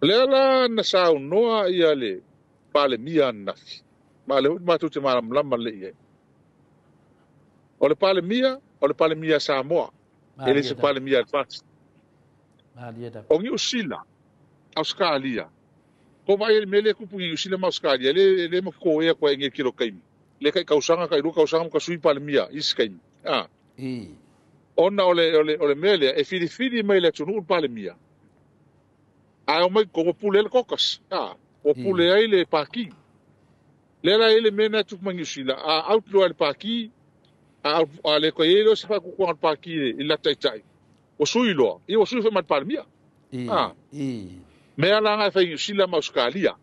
Lea la na saunoa ia le Palemia ananafi, ma o lea foi matou te malamalama lelei i ai. O le Palemia, o le Palemia a Samoa, e le se Palemia a le FAST. O Niu Sila, Ausetalia, ko vaai le mea lea e tupu i Niu Sila ma Ausetalia, e le makoea koe i nei kilo taimi. Le kai tausaga, kai 2 tausaga ma ka sui Palemia, isi taimi. Ona o le mea lea, e filifili mai le atunuu le Palemia, ae o mai totonu pule ai le caucus, ua pule ai le pati. Lea la e i ai le mea lena e tupu mai Niu Sila, a out loa e le pati, a le toe i ai loa se faatuatuaga o le pati i le latou taitai, ua sui loa, ia ua sui foi ma le Palemia. Mea la na e fai i Niu Sila ma Ausetalia.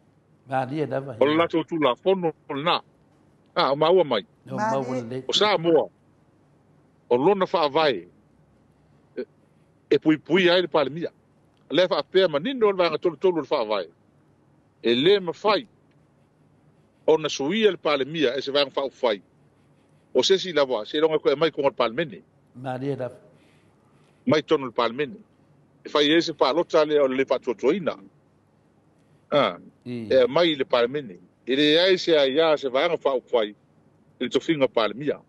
O le latou Tulafono lena. O maua mai. O Samoa, o lona faavae e puipuia ai le Palemia. Lea faapea manino le vaega 33 o le faavae, e le mafai ona suia le Palemia e se vaega faaupufai o se isi lava seiloga e toe aumai i totonu o le Palemene. Mai totonu o le Palemene. E fai ai se palota lea o le le faatuatuaina. E aumai i le Palemene. E leai se aia se vaega faaupufai i le tofiga Palemia.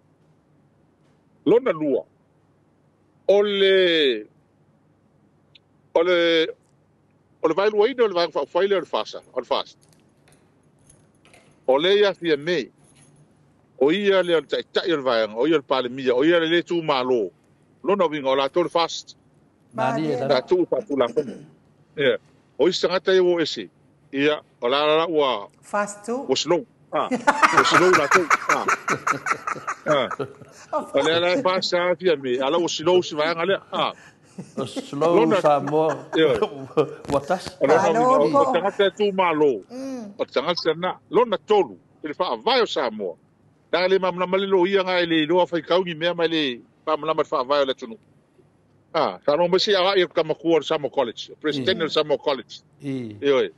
Lona lua, o le vaeluaina o le vaega faaupufai lea o le FAST, o lea ia Fiame, o ia lea o le taitai o le vaega, o ia o le Palemia, o ia le le tumalo. Lona uiga o latou le FAST. Tatou faatulafono. O isi tagata ia ua ese, ia, o la ua FAST tu. Ua slow. Ua slow latou. O lea la e FAST a Fiame, a la ua slow si vaega lea. Slow Samoa. Ua tasi. O lona uiga, o tagata e tumalo, o tagata na. Lona tolu, i le faavae o Samoa, leaga le malamalama le loia nga e le iloa faitau ni mea ma le malamalama le faavae o le atunuu. Sa longo mai se agai o le tamatua o le Samoa College, o president o le Samoa College. Ioe.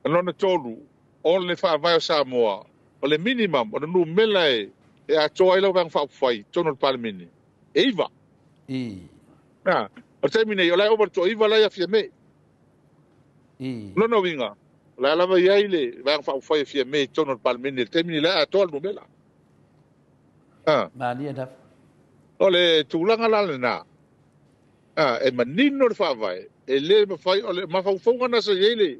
Lona tolu, o le faavae o Samoa, o le minimum, o le numera e atoa ai lau vaega faaupufai totonu o le Palemene, e 9. O le taimi nei, o la e ova le toa-9 la e ia Fiame. Lona uiga, o la e lava i ai le vaega faaupufai a Fiame i totonu o le Palemene, le taimi nei la e atoa le numera. O le tulaga la lena, e manino le faavae, e le mafai, o le mafaufauga na sa i ai le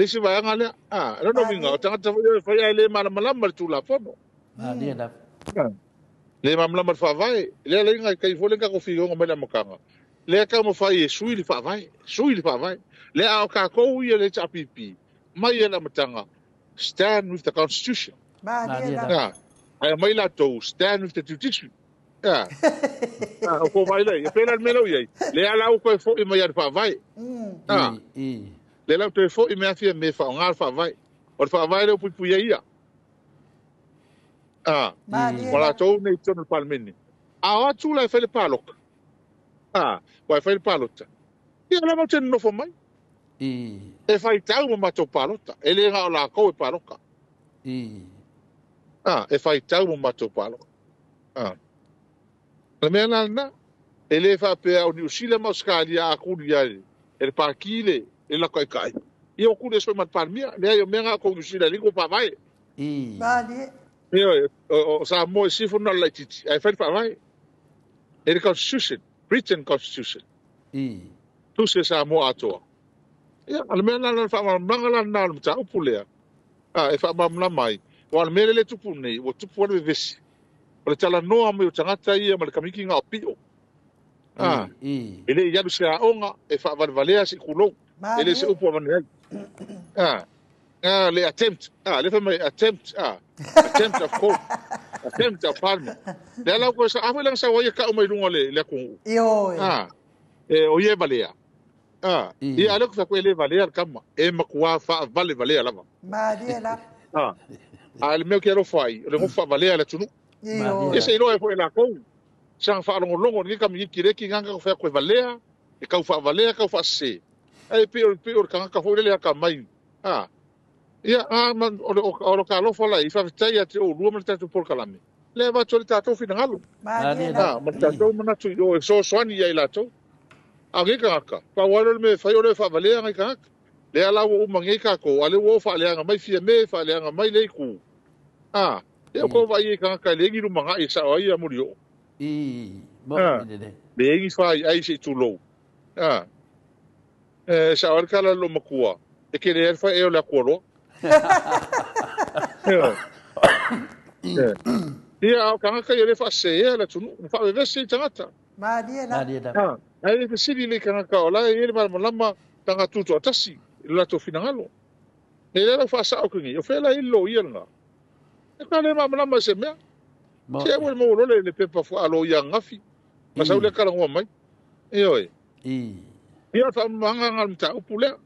isi vaega lea. Lona uiga, o tagata foi e fai ae le malamalama le Tulafono. Le malamalama le faavae, lea la kai foi le tatou fioga mai le amataga. Lea taumafai e sui le faavae, sui le faavae. Lea a o tatou ia le HRPP, mai e le amataga, stand with the Constitution. Ae mai latou, stand with the judiciary. O ko vai lei, e pēlā le mea lau iai. Lea la ua toe foi mai le faavae. Lea la ua toe foi mai a Fiame faaaoga le faavae. O le faavae lea ua puipui ai ia. Ma latou nei i totonu o le Palemene. A o atu la e fai le palota. Ua e fai le palota. Ia la matou te nonofo mai. E faitau ma matou palota. E le na o latou e palota. E faitau ma matou palota. O le mea la lena, e le faapea o Niu Sila ma Ausetalia a tuli ai e le pati le latou taitai. Ia ua tuli ese ma le Palemia. Leai, o mea na o Niu Sila e le tou faavae. O Samoa i sifo na o le laitiiti, ae fai le faavae. E le Constitution, written Constitution. Tusi e Samoa atoa. Ia, o le mea la le faamalamalamaga la lena o le mataupu lea, e faamalamalama ai. Aua o le mea lea e tupu nei, ua tupu ai le vevesi. O le talanoa mai o tagata ia ma le kamiki na o pio. E le i alu se aoga e faavalevalea se kulou. E le se upu a mane ai. Le attempt. Le fai mai attempt. Attempt of court. Attempt of parliament. Lea lau koe sa, a foi langa sa waia kau mai lunga le atunuu. O ia e valea. Ia ale ku fa le valea le kama. E makua faavalevalea lava. A le mea ke alofa ai, o le ngofa valea le atunuu. Ia se iloa e foi lakou. Sa faalogologo ni kamiki le ki nganga ko fa ko valea, e kau faavalea kau faasese. Ai pe o le kangaka foi le aka mai. Ia ma o le ka alofa la i faafetai ia te o lua ma le tatou polokalame. Le va le tatou finagalo. Ma le tatou manatu i o e sosoani ia i latou. A o nei tagata, pau lava lea o le mea e fai o le faavalea nai tagata. Lea la ua uma nei tatou, a o lea ua o faaleaga mai Fiame, faaleaga mai lea itu. A, ia tou vaai i tagata e leai ni lumanai e sao ai Molioo. Mo i le. Leai ni faiai se i tulou. A, e sao ai le tala a le loomatua, e tele ai le faiai o le atualoa. Ia, a o tagata ia o lea e faasesea le atunuu, ma faavevesi ai tagata. Malie la. Malie lava. Ae le fesili lelei tagata o la e i ai le malamalama tagata tutoatasi i lo latou finagalo. E lea la ua faasao atu nei, o fea la e i ai le loia lena? E ka le malamalama i se mea. Se aua le maua loa le pepa faaloia ananafi, ma sau lea talanoa mai. Ioe. Ia, o le faamalamalamaga lena o le mataupu lea.